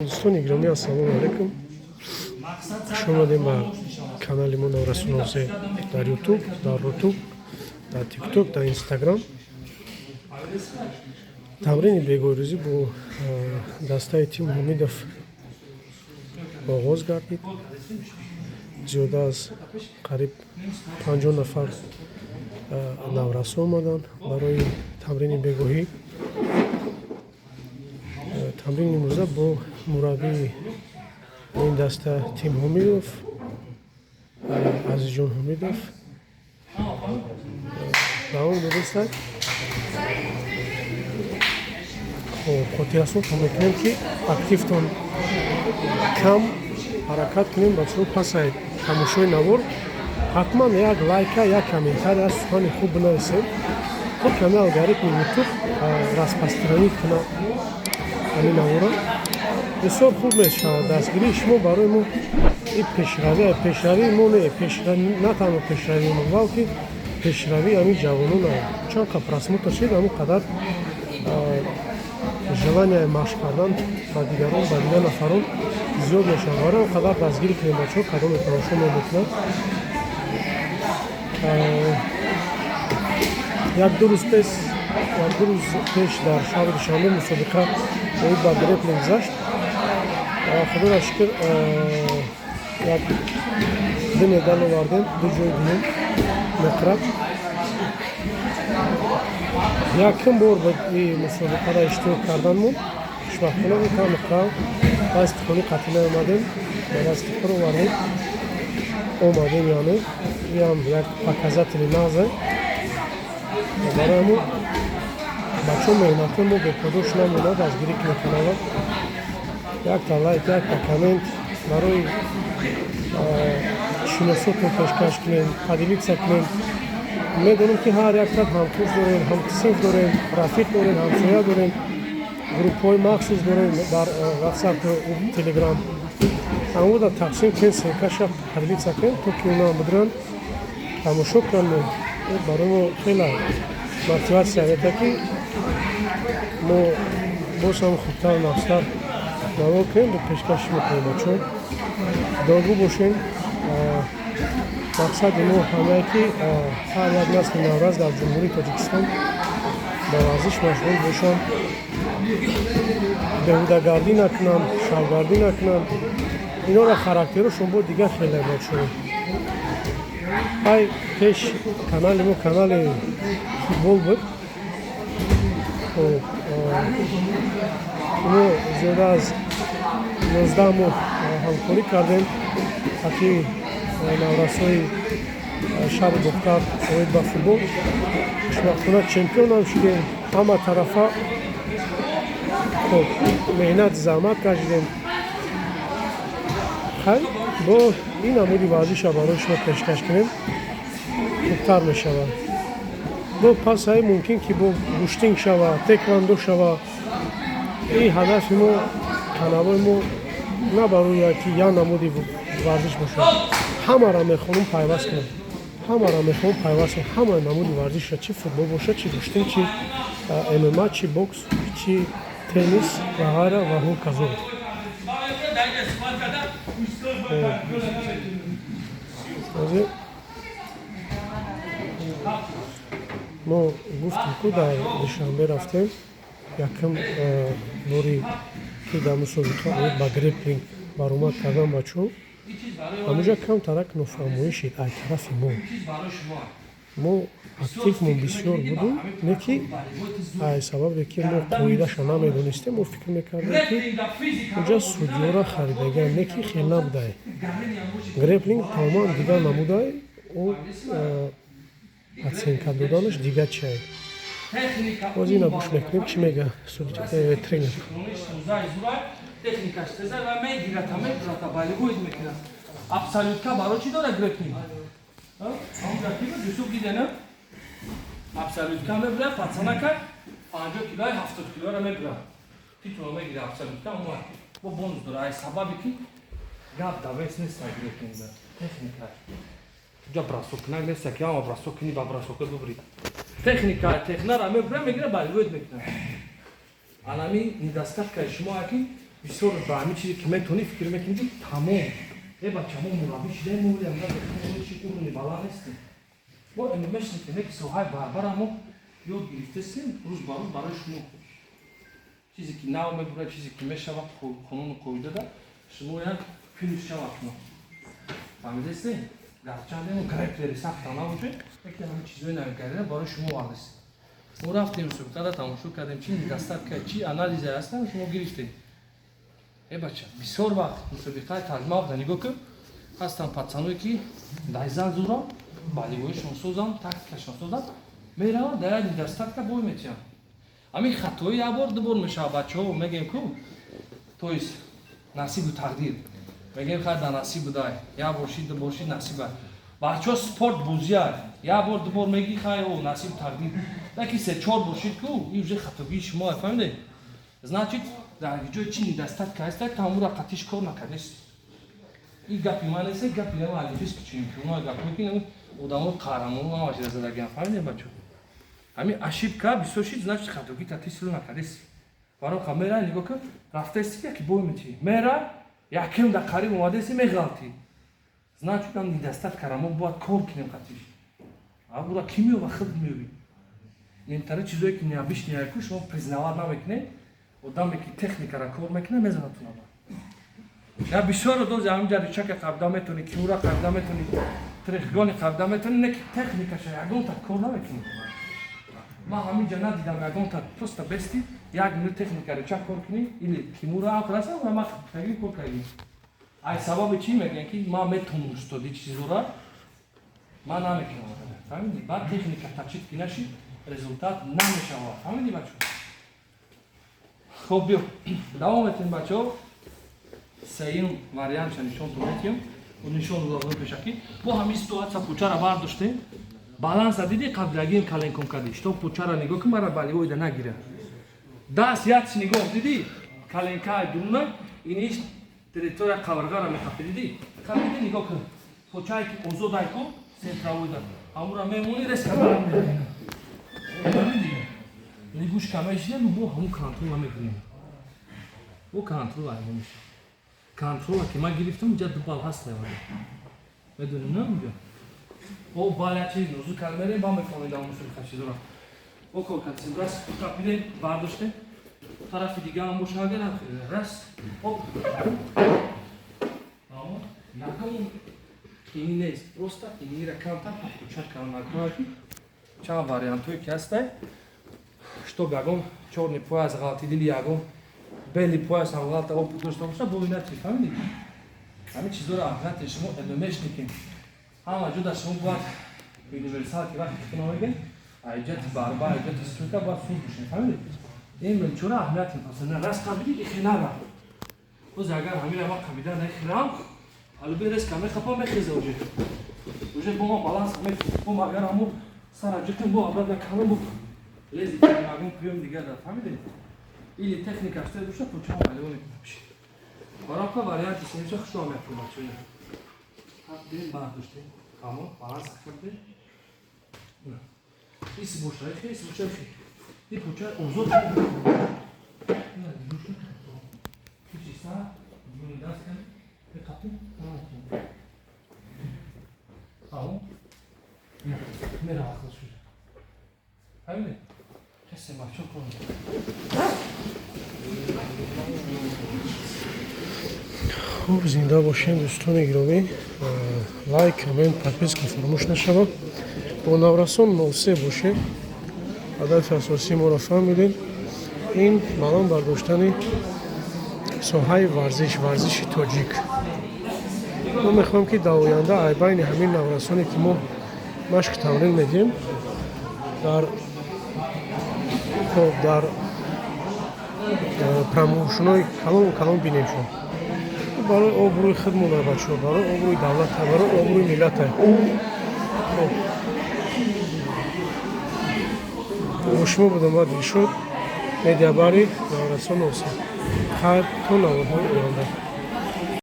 Дӯстони гиромӣ, ассалому алайкум. Хуш омадем ба канали мо Наврасунозе дар Ютуб, дар Рутуб, дар Тикток, дар Инстаграм. Тамрини бегоҳирӯзӣ бо дастаи Тим Ҳумидов оғоз гардид. Зиёда аз қариб 50 нафар наврасо омаданд барои тамрини бегоҳӣ. Тамрини имрӯза бо мураббии ин даста Тим Ҳумидов, Азизҷон Ҳумидов давом додастад. Хоб, хотиррасонтон мекунем, ки активтон кам, ҳаракат кунем, бачаҳо. Пасай тамошои навор ҳатман як лайка, як комментария, як сухани хуб бинависем, то ками алгоритми Ютуб распространить кунад ҳамин навора. Бисёр хуб мешавад дастгирии шумо барои мо. И пешравӣ, пешравии мо не, на танҳо пешравии мо, балки пешравии ҳамин ҷавонон. Чанд қа просмотр шид, ҳамон қадар желания машқ кардан ба дигарон, ба дигар нафарон зиёд мешавад. Барои он қадар дастгирӣ кунем, бачаҳо, кадоме тамошо мекунад. Як-ду рӯз пеш, як-ду рӯз пеш дар шаҳри Душанбе мусобиқа оид ба греплинг гузашт. Худоро шукр, як ду медал овардем, ду ҷои дуюм, нуқра. Якум бор буд и мусобиқада иштирок карданмон. Хушбахтона та нуқра дасти холӣ қатъӣ наомадем, ба дасти пур овардем, омадем. Яъне иам як показатели нағзе барои мо, бачаҳо. Меҳнатҳои мо беподош намонад. Дастгирӣ кунед канала, якта лайк, якта коммент барои шиносотон пешкаш кунем, поделиться кунем. Медонем, ки ҳар якта ҳамкурс дорем, ҳамсинф дорем, рафиқ дорем, ҳамсоя дорем, группҳои махсус дорем дар Ватсап, Телеграм. Ҳамода тақсим кунем, ссылкаша поделиться кунем, то ки онаам бидуранд, тамошо кунанд. Барои мо хеле мотиватсия мета, ки мо боз ҳам хубтар, нағзтар навор кунем, пешкаш мекунем. Бачаҳо, дуогӯ бошем. Мақсади мо ҳамае, ки ҳар як насли наврас дар Ҷумҳурии Тоҷикистон ба варзиш машғул бошанд, беҳудагардӣ накунанд, шавгардӣ накунанд. Инора характерошон бо дигар хеле, бачаҳо. Ай пеш канали мо канали футбол буд. Хоб, мо зиёда аз 11 моҳ ҳамкорӣ кардем ҳақи наврасҳои шаҳри Бохтар оид ба футбол. Хушбахтона, чемпионам шудем ҳама тарафа. Хоб, меҳнат, заҳмат кашидем. Хай, бо ин намуди варзиша барои шумо пешкаш кунем, хубтар мешавад. Бо пас ай мумкин, ки бо гӯштинг шава, тэквандо шава. И ҳадафи мо, каналҳои мо на барои ки як намуди варзиш бошад. Ҳамаро мехоҳем пайваст кунем, ҳамаро мехоҳем пайваст кунем, ҳамаи намуди варзиша, чи футбол бошад, чи гӯштинг, чи ММА, чи бокс, чи теннис ва ғайра ва ҳоказо. Ҳозир мо гуфтем, ку дар Душанбе рафтем, якум бори ки дар мусобиқа оид ба греплинг баромад кардан, бачаҳо, ҳамуҷа камтарак нофаҳмоӣ шид ай тарафи мо. Мо активмон бисёр буду, не ки ай сабабе, ки мо қоидаша намедонистем, мо фикр мекардем, ки уҷа судёра харидагиам, не ки хел набудай. Греплинг тамоман дигар намудай, ӯ оценка доданаш дигар чиай. Боз ина гӯш мекунем, чӣ мега тренер. Техникаш теза ва мегирата, мебурата, болевой мекунад. Абсолютка барои чӣ дора греплинг? Ҳамуҷа ки буд, Юсуф, дидена? Абсолютка мебура, пацанака 50 килои, 70 килоро мебура, титула мегира. Абсолютка омад, бо бонус дора, ай сабаби ки гап да вес нест греплингда, техника. Ҷа бросок кунак неста, ки ама бросок кунӣ, ба бросока бубрӣ. Техника, технара мебура, мегира, болевой мекунад. Анами недостаткаи шумо, ки Бисёр ба ҳамин чизе ки метавонӣ, фикр мекунӣ, ки тамом. Э, бача, мо мураббӣ шидаем, мо чи уровни баланд нестем. Мо ММАшникем, ки соҳаи барбара мо ёд гирифтасем, рӯз ба рӯз барои шумо чизе ки нав мебурад, чизе ки мешавад, қонуну қоидада шумо як плюс шавад. Шумо фаҳмидастем? Гарчанде мо грэпплери сахта набошем, лекин ҳамин чизҳои навигарина барои шумо овардастем. Мо рафтем, мусобиқада тамошо кардем, чи недостатка, чи анализе ҳастам, шумо гирифтем. Э, бача, бисёр вақт мусобиқаи таҷмаъ нигоҳ кун, ҳастанд пацаное, ки дайзан зурам, болевойшон созам, тактикашон созам, мераванд, дар як недостатка бой метиҳанд. Ҳамин хатои як бор, ду бор мешавад, бачаҳо, мегӯем ку, то есть насибу тақдир мегӯем, хай, дар насиб будай, як бор шид, ду бор шид, насиба. Бачаҳо, спорт бозия, як бор, ду бор мегӣ, хай, о, насиб, тақдир, лекин се, чор бор шид ку, и уже хатогии шумо, фаҳмиде? Значит, дар ҷои чи недостатка ҳаста, тамура қатиш кор накардест. И гапи ман нест, гапи олимпийский чемпионо, гапҳое ки одамо қаҳрамоно ҳамашида задагиам, фаҳмидем, бачаҳо? Ҳамин ошибка бисёр шид, значит, хатогӣ татисило накардест. Барои ха мера, нигоҳ кун, рафтаисти, яки бой метиҳӣ, мера, яким дар қариб омадаисти, меғалтӣ, значит, ам недостатка ра мо бояд кор кунем қатиш. Бура ки меёва, худ меёбӣ. Интари чизое ки необычный яку шумо признавать намекунед. Одаме ки техникара кор мекунад, мезанад тунава. Я бисёр дози ҳаминҷа рычага қабда метавонӣ, кимура қабда метавонӣ, трехгони қабда метавонӣ, не ки техникаша ягонта кор намекунӣ. Ман ҳаминҷа надидам ягонта, просто бести як минут техника, рычаг кор кунӣ или кимура ам хуласа. Ман таги кор кардем. Ай сабаби чӣ мегӯям, ки ман метавонам, устоди, чизора ман намекунам, фаҳмидӣ? Баъд техника тачид ки нашид, результат намешавад, фаҳмидӣ, бачо? Хоб, биё, давом метем, бачаҳо. Сеюм вариантша нишонтон метиҳам. Нишон додам пешакӣ. Бо ҳамин ситуация пучара бардоштем, баланса диди, қаблагим коленком кардӣ, что пучара нигоҳ кун, мара болевойда нагира даст, якси нигоҳ, диди, коленкаи дуруна, иниш территория қабрғара мехапи, диди, қабиди, нигоҳ кун, пучае ки озодай ку, центровойда ҳамура мемонӣ, резко лягушка мешинем, мо ҳамун контрол намекунем, о, контрол ай меша. Контрола ки ман гирифтам, инҷа ду бал ҳаст, медонем, на инҷа о бал як чиз нозук кард, мерем, ба мефаҳмидам мусобиқа чизора. О, кор кардем, раз, қапидем, бардоштем, тарафи дига ҳам боша, агар раз, оп, ягон ини нест, просто инира камтар подключать кардан накунад, ки чанд вариантҳое ки ҳастай, чтоб ягон чёрный пояс ғалтидили, ягон белый пояс ҳам ғалта опыт дошта боша, боинати, фаҳмидӣ? Ҳамин чизоро аҳамияти шумо ММАшникем, ҳама ҷода шумо бояд универсал, ки вақте ки мегӯем, айҷати борьба, айҷати стойка бояд суд бошем, фаҳмидӣ? Ин чора аҳамияти пасана раз қабиди, ихи нара. Боз агар ҳамира ма қабида нахирам, алубе резко мехапам, мехеза, уже бо ма баланс мекунам, агар ҳамо сара ҷиқим, бо обратно калам, бо лези ягон приём дигар да, фаҳмидӣ? Или техника шта боша, почам болевой мекунам. Барока варианти сеюмша хушо мекунам, бачаҳо. Дим бардоштем, тамом, баланс кардем. Иси боша, иси боша, и пуча озод. Ина дигӯша. Пучи сар, даст кардем, меқапем. Тамом. Мерава худш уже. Фаҳмидӣ? Хесе бачаҳо кор мекунад. Хуб, зинда бошем, дӯстони гиромӣ. Лайк, коммент, подписка фаромӯш нашавад. Бо Наврасон 03 бошед. Ҳадафи асосии моро фаҳмидем, ин баланд бардоштани соҳаи варзиш, варзиши тоҷик. Мо мехоҳем, ки дар оянда ай байни ҳамин наврасоне, ки мо машқ тамрин медиҳем, дар, хоб, дар промоушнҳои калон калон бинемшон. Барои обрӯи худмона, бачаҳо, барои обрӯи давлата, барои обрӯи миллата. Хоб, бо шумо будам ва Дилшод, медиабари Наврасон 03. Хайр, то наворҳои оянда.